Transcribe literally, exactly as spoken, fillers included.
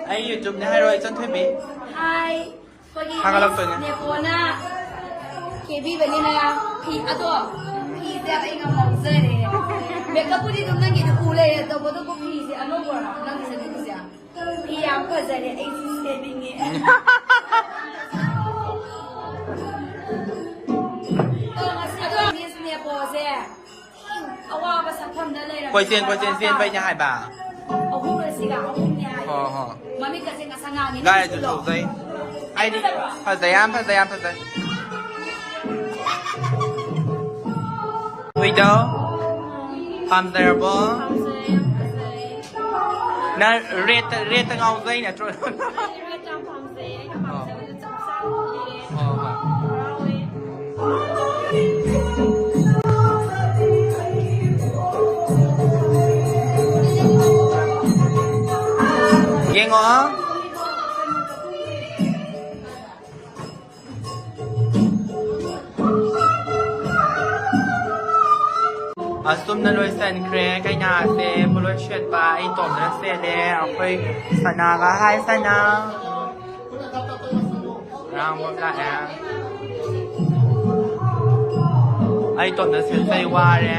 ꯑꯩ YouTube ꯅꯦ ꯍꯥꯏꯔꯣ, ꯏꯆꯟ ꯊꯣꯏꯕꯤ꯫ ꯍꯥꯏ꯫ ꯑꯩꯈꯣꯏꯒꯤ ꯊꯥꯒꯠꯂꯛꯇꯣꯏꯅꯦ꯫ ꯅꯦꯄꯣꯅ ꯀꯦꯕꯤꯕꯅꯤꯅ ꯐꯤ ꯑꯗꯣ, ꯐꯤꯁꯦ ꯑꯩ ꯉꯝꯍꯧꯖꯔꯦ꯫ Makeup ꯄꯨꯗꯤ ꯑꯗꯨꯝ ꯅꯪꯒꯤꯗꯤ ꯎ ꯂꯩꯔꯦ, ꯇꯧꯕꯇꯕꯨ ꯐꯤꯁꯦ ꯑꯅꯧꯕꯔꯣ ꯅꯪ ꯁꯦꯠꯂꯤꯁꯦ? ꯐꯤ ꯌꯥꯝ ꯐꯖꯔꯦ, ꯑꯩꯁꯨ ꯁꯦꯠꯅꯤꯡꯉꯦ꯫ ꯑꯗꯣ ꯉꯁꯤ ꯑꯗꯣ Miss ꯅꯦꯄꯣꯁꯦ ꯑꯋꯥꯕ ꯁꯛꯐꯝꯗ ꯂꯩꯔꯕ ꯀꯣꯏꯆꯦꯟ ꯀꯣꯏꯆꯦꯟ ꯆꯦꯟꯕꯩꯅꯦ ꯍꯥꯏꯕ꯫ ꯑꯍꯨꯝꯂꯁꯤꯒ ꯑꯍꯨꯝꯅꯦ ꯍꯥꯏ꯫ ꯍꯣꯏ, ꯍꯣꯏ꯫ ꯃꯃꯤꯠꯀꯁꯦ ꯉꯁꯥ ꯉꯥꯡꯉꯤ꯫ ꯒꯥꯏ ꯑꯗꯨ ꯅꯪꯁꯨ ꯇꯧꯖꯩ꯫ ꯑꯩꯗꯤ ꯐꯖꯕ꯭ꯔꯣ? ꯐꯖꯩ, ꯌꯥꯝ ꯐꯖꯩ, ꯌꯥꯝ ꯐꯖꯩ꯫ ꯍꯨꯏꯗꯣ ꯄꯥꯝꯖꯔꯕꯣ? ꯄꯥꯝꯖꯩ, ꯌꯥꯝ ꯐꯖꯩ꯫ ꯅꯪ red ꯇ, red ꯇ ꯉꯥꯎꯖꯩ ꯅꯠꯇ꯭ꯔꯣ? ꯑꯩ red ꯌꯥꯝ ꯄꯥꯝꯖꯩ꯫ ꯑꯩꯅ ꯄꯥꯝꯖꯕꯗꯣ ꯆꯞ ꯆꯥꯅ ꯐꯪꯉꯦ꯫ ꯍꯣꯏ, ꯍꯣꯏ꯫ ꯍꯔꯥꯎꯋꯦ꯫ ꯌꯦꯡꯉꯣ꯫ ꯑꯁꯨꯝꯅ ꯂꯣꯏꯁꯟꯈ꯭ꯔꯦ ꯀꯩꯅꯥꯁꯦ꯫ ꯄꯣꯠꯂꯣꯏ ꯁꯦꯠꯄ ꯑꯩ ꯏꯇꯣꯝꯇꯅ ꯁꯦꯠꯂꯦ꯫ ꯑꯩꯈꯣꯏ ꯁꯅꯥꯒ, ꯍꯥꯏ ꯁꯅꯥ꯫ ꯉꯔꯥꯡ ꯃꯣꯏ ꯂꯥꯛꯑꯦ꯫ ꯑꯩ ꯏꯇꯣꯝꯇ ꯁꯦꯠꯆꯩ, ꯋꯥꯔꯦ꯫